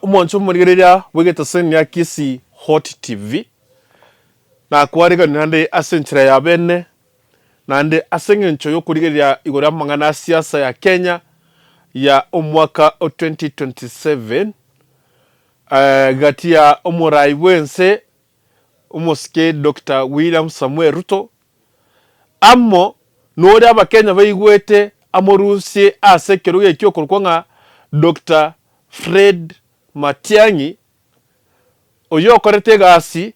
Omwancho omorigereria bw'egetaseni gia Kisii Hot TV, nakwareganire naende ase enchera ya bene, naende ase eng'encho y'okorigereria igoro y'amang'ana a siasa ya Kenya ya omwaka o 2027, gati ya omorai bw'ense omosike Doctor William Samoei Ruto, amo noria abakenya baigwete amorusie ase ekerogo ekio okorokwa ng'a Doctor Fred Matiang'i, oyio okorete egasi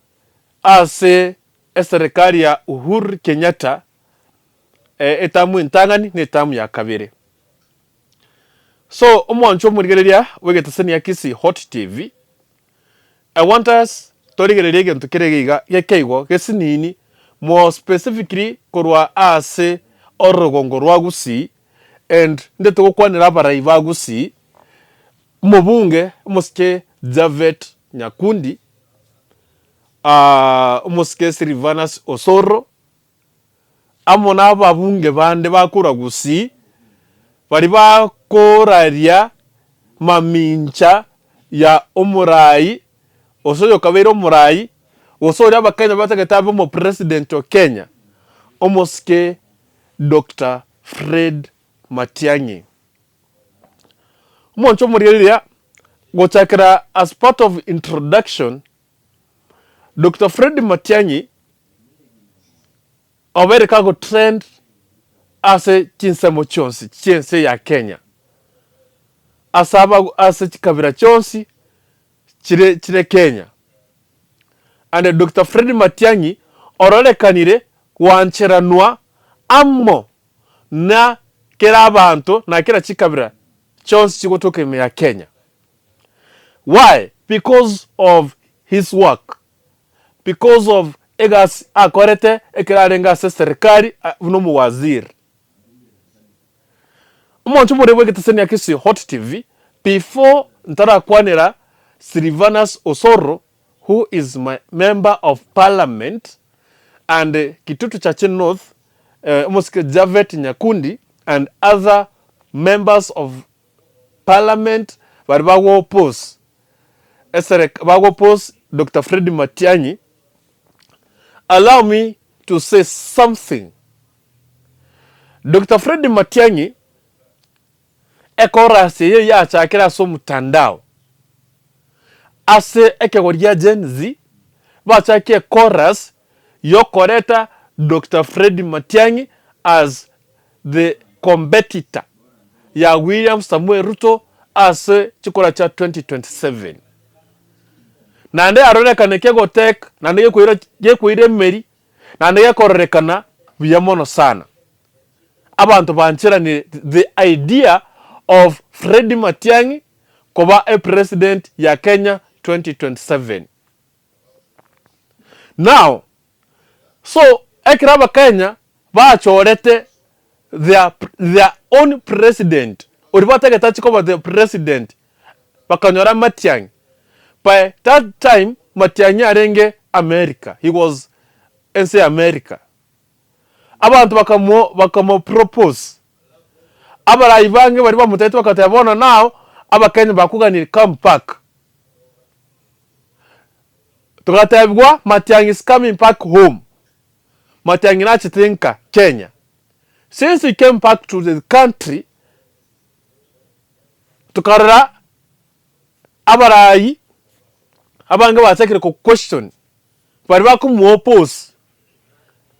ase eserekari ya Uhuru Kenyatta etamu entang'ani na etamu ya kabere. So omwancho omorigereria bw'egeteseni gia Kisii Hot TV, I want us torigererie egento kere iga iga gekeigo gesinini more specifically korwa ase orogongo rwa Gusii and ndete gokwanera abarai ba Gusii, omobunge omosike Japhet Nyakundi, omosike Silvanus Osoro, amo nababunge bande bakorwa Gusii, baria bakoraria mamincha ya omorai, gose oyokabeire omorai, gose oria abakenya batagete abe omopresident o Kenya, omosike Doctor Fred Matiang'i. Omonche omorigereria, gochakera as part of introduction, Doctor Fred Matiang'i obeire kago trend ase chinsemo chionsi chi'ense ya Kenya, ase aba ase chikabira chionsi chire chire Kenya. And Doctor Fred Matiang'i ororekanire gwancheranwa amo na kera abanto na kera chikabira chionsi chigotoka ime ya Kenya. Why? Because of his work, because of egasi akorete ekero arenge ase eserikari buna omowaziri. Omonto omoremi bw'egeteseni Kisii Hot TV, before ntarakwanera Silvanus Osoro who is my member of parliament and Kitutu Chache North, omosike Japhet Nyakundi and other members of Parliament baria bago oppose eserek bago oppose Doctor Fred Matiang'i, allow me to say something. Doctor Fred Matiang'i ekorasi eye yachakire ase omotandao ase ekegori gia Gen Z bachakia echorus yokoreta Doctor Fred Matiang'i as the competitor ya William Samoei Ruto ase chikura chia 2027. Naende yarorekane kegoteka naende gekoira gekoira emeri naende gekororekana buya mono sana. Abanto bancheranire the idea of Fred Matiang'i koba epresident ya Kenya 2027. Now, so ekero abakenya bachorete their their own president, oria batagete ache koba the president, bakanyora Matiang'i, by that time Matiang'i arenge America, he was ense ya America. Abanto bakamo bakamo propose, abarai bange baria bamotebete bagateba bono now abakenya bakoganirie come back. Togatebigwa Matiang'i is coming back home, Matiang'i nachete nka Kenya. Since he came back to the country, tokarora abarai abange bachakire ko question baria bakomo oppose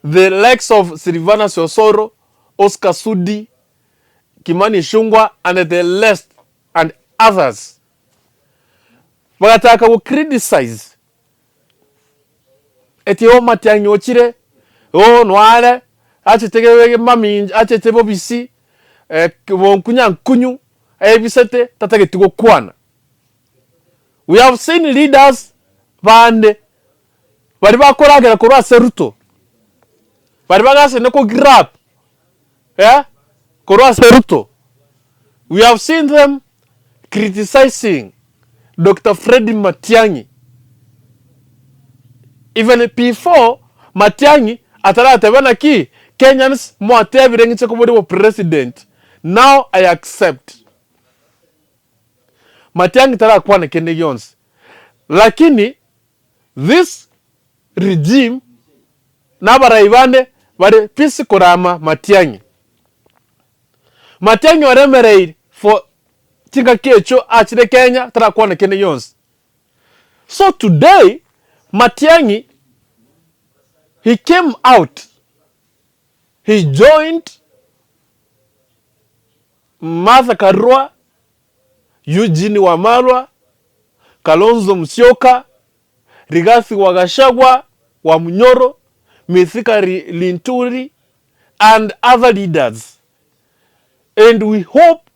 the likes of Silvanus Osoro, Oscar Sudi, Kimani Ichung'wa and the rest and others. Bagachaka go criticize eti oo Matiang'i ochire, oo noare achete mamincha achete bobisi bonkunyankunyu aebisete tatageti gokwana. We have seen leaders bande baria bakoragera korwa ase Ruto, baria bagasene ko grab korwa ase Ruto, we have seen them criticizing Doctor Fred Matiang'i even before Matiang'i atarateba naki Kenyans mwatebire ng'iche koba ore bo president now I accept. Matiang'i tarakwana kende gionsi. Lakini this regime na abarai bande bare busy korama Matiang'i. Matiang'i oremereiri for chingaki echio achire Kenya tarakwana kende gionsi. So today Matiang'i he came out he joined Martha Karua, Eugene Wamalwa, Kalonzo Musyoka, Rigathi wa Gachagua, Wamunyoro, Mithika Linturi and other leaders and we hope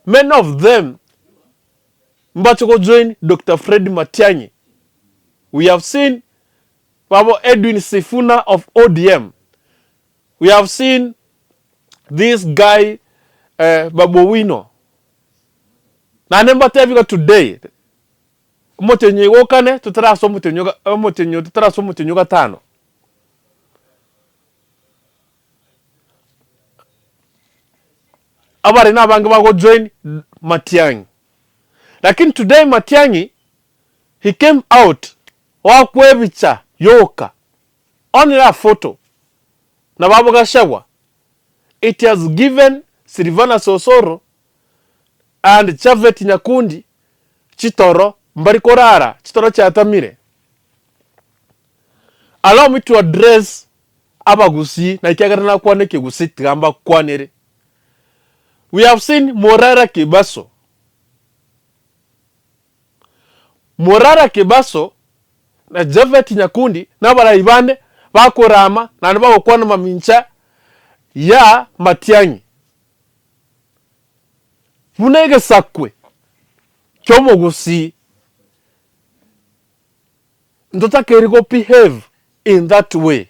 many of them mbache go join Doctor Fred Matiang'i. We have seen babo Edwin Sifuna of ODM. We have seen this guy eh, Babu Owino. Naende mbatebi iga today, omotienyi oiga okane totarase omotienyi oga omotienyi oyo totarase omotienyi o gatano. Abare na abange bago join Matiang'i. Lakini today Matiang'i he came out oakwa ebicha yoka only a photo na babo Gachagua it has given Silvanus Osoro and Japhet Nyakundi chitoro mbari korara chitoro chiatamire. Allow me to address abagusii na ekiagera nakwana ekegusii tiga mbakwanere. We have seen Morara Kebaso. Morara Kebaso na Japhet Nyakundi na abarai bande bakorama naende bagokwana mamincha ya Matiang'i. Buna egesakwe ki'omogusii ntotakeiri go behave in that way.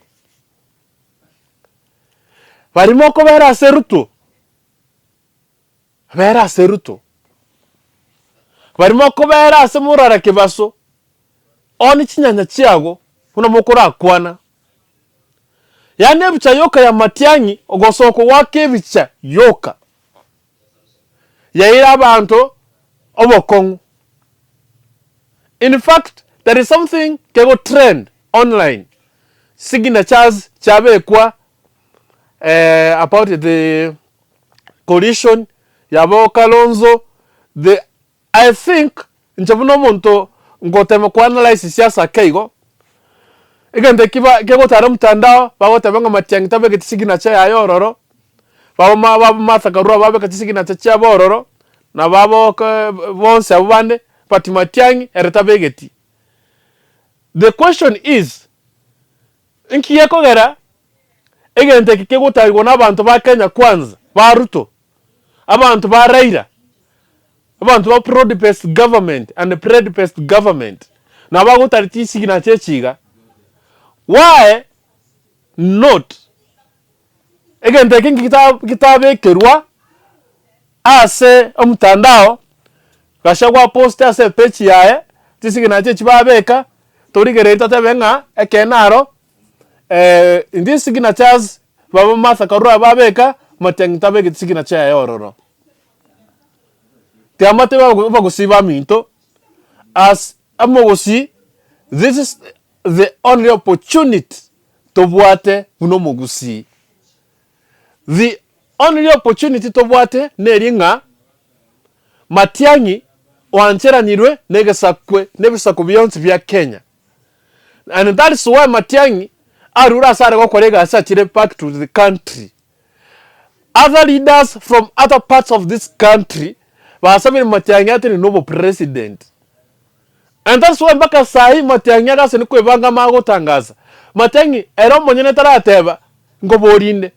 Baria mokobera ase Ruto, bera ase Ruto. Baria mokobera ase morara kebaso, one chinyanya chiago buna mokorakwana. Yaani ebicha yoka ya Matiang'i ogosoka goaka ebicha yoka yaira abanto obokong'u. In fact there is something kego trend online signatures chiabekwa about the coalition yabo Kalonzo the I think inche buna omonto ngotema ko analyse siasa ake igo, egento eki ba kegotara omotandao bagoteba ng'a Matiang'i tabegeti signature yaye ororo, babo ma babo Martha Karua babeka chisignature chiabo ororo, na babo ko bonsi abwo bande, but Matiang'i ere tabegeti. The question is, nki gekogera egento eke kegotarigwa na abanto ba Kenya Kwanza, ba Ruto, abanto ba Raila, abanto ba broad based government and bread based government, nabo bagotari chisignature echi iga, why not egento eke nki getabekerwa ase omotandao, Gachagua aposte ase epage yaye, chisignature echi babeka, torigereria totebe ng'a ekeene aro in these signatures baba Martha Karua babeka, Matiang'i tabegeti signature yaye ororo. Tiamate abagusii baminto, as omogusii this is the only opportunity tobwate buna omogusii. The only opportunity tobwate neri ng'a Matiang'i oancheranirwe na egesakwe na ebisaku bionsi bia Kenya. And that is why Matiang'i arure ase are gokora egasi achire back to the country. Other leaders from other parts of this country basabire Matiang'i atenene na obopresident. And that's why mpaka sahi Matiang'i agase nikwebanga amanye gotangasa. Matiang'i ere omonyene tarateba nkoborinde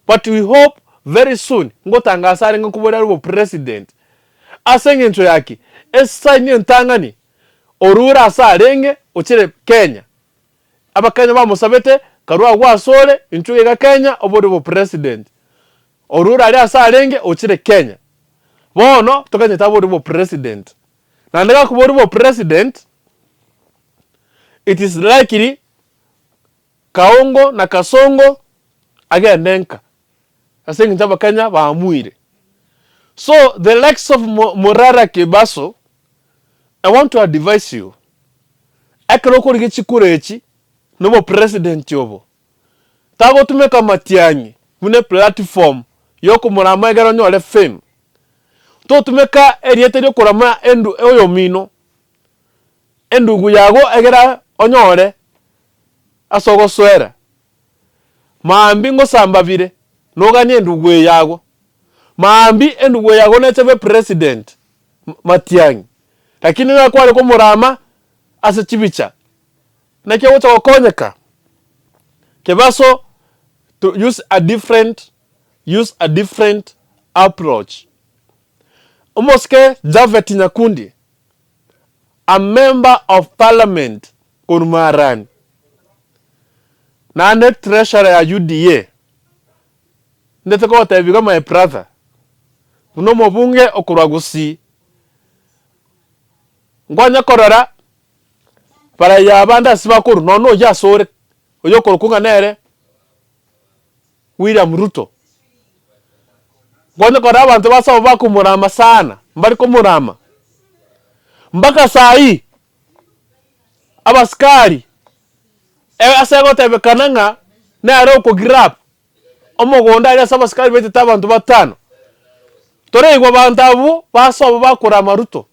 but we hope very soon ngotangasa arenge nkobori are obopresident. Ase eng'encho ya ki? Esign entang'ani orure ase arenge ochire Kenya. Abakenya bamosabete karue agwo asore inchuo iga Kenya obore obopresident. Orure aria ase arenge ochire Kenya. Bono toganyete abore obopresident. Naende gakoboria obopresident it is likely Kaongo na Kasongo agende nka ase eng'encho abakenya baamuire. So the likes of Morara Kebaso. I want to advise you, ekero okorigia chikura echi na obopresident obo, tagotumeka matiang'i buna eplatform yokomorama egere onyore fame. Totumeka erieta riokorama endu oyomino, endugu yago egere onyore ase ogosoera. Maambia ngosamba bire, noganie endugu eye yago. Maambia endugu eye yago neche ebe president Matiang'i, lakini nigo kware komorama ase chibicha. Naki ogocha gokonyeka? Kebaso to use a different use a different approach. Omosike Japhet Nyakundi, a member of parliament korwa Marani, naende treasurer ya UDA, ndete kogotebia iga my brother, buna omobunge okorwa Gusii, nkwanya korora baraiyo abande ase bakorwa nonya na oyio ase ore, oyo okorokwa ng'a nere William Ruto. Nkwanya korora abanto ba sobo bakomorama sana, mbari komorama, mpaka saa hii abasikari ase egotebekana ng'a nere okograb omogondo aria ase abasikari baitete abanto batano, toraigwa abanto abwo ba sobo bakorama Ruto.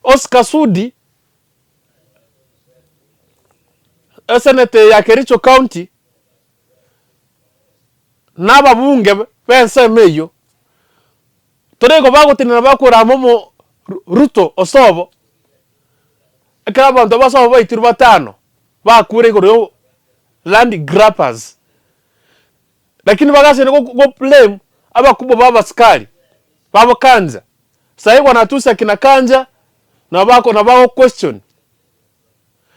Oscar Sudi, eseneta eye ya Kericho County, na ababunge b'ensemo eyio, toraigwa bagotenena bakorama omo Ruto osobo, ekero abanto basobo baitirwe batano, bakure igoro ya land grabbers. Lakini bagasene go go blame abakubwa ba abasikari babo Kanja. Sahi wanatusi akina Kanja na bako na bago question.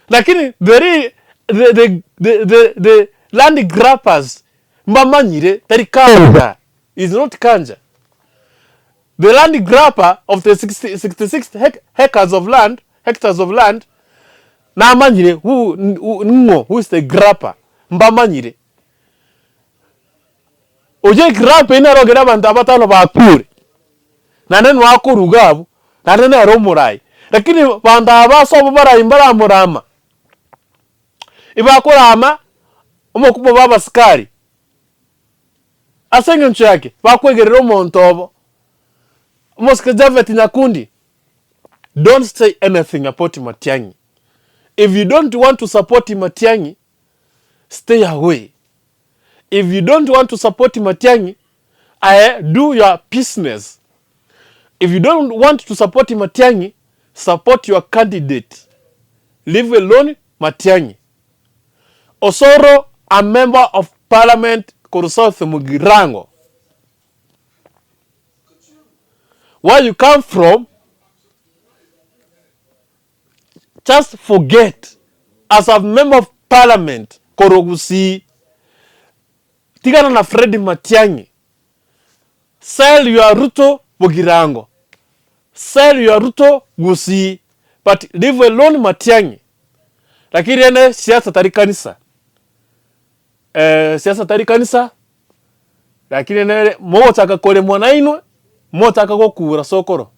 Lakini the re the the the the the land grabbers mbamanyire tari Kanja is not Kanja. The land grabber of the 60, 66 hectares of land, hectares of land namanyire who ng'o who is the grabber mbamanyire. Oyio egrab eyio nere ogere abanto aba batano bakure, naende nigo akoruga abwo, naende nere omorai. Lakini banto aba ase obobarai mbaramorama, ibakorama omokubwa bwa abasikari ase eng'encho yake bakwegerera omonto obo. Omosike Japhet Nyakundi, don't say anything about Matiang'i. If you don't want to support Matiang'i, stay away. If you don't want to support Matiang'i, aye do your business. If you don't want to support Matiang'i, support your candidate. Leave alone Matiang'i. Osoro a member of parliament korwa South Mugirango. Where you come from, just forget as a member of parliament korwa Gusii, tigana na Fred Matiang'i, sell your Ruto Bogirango, sell your Ruto Gusii, but leave alone Matiang'i. Lakini rende siasa tari kanisa, siasa tari kanisa, lakini nere mogochaka koremwa nainwe, mochaka gokura sokoro.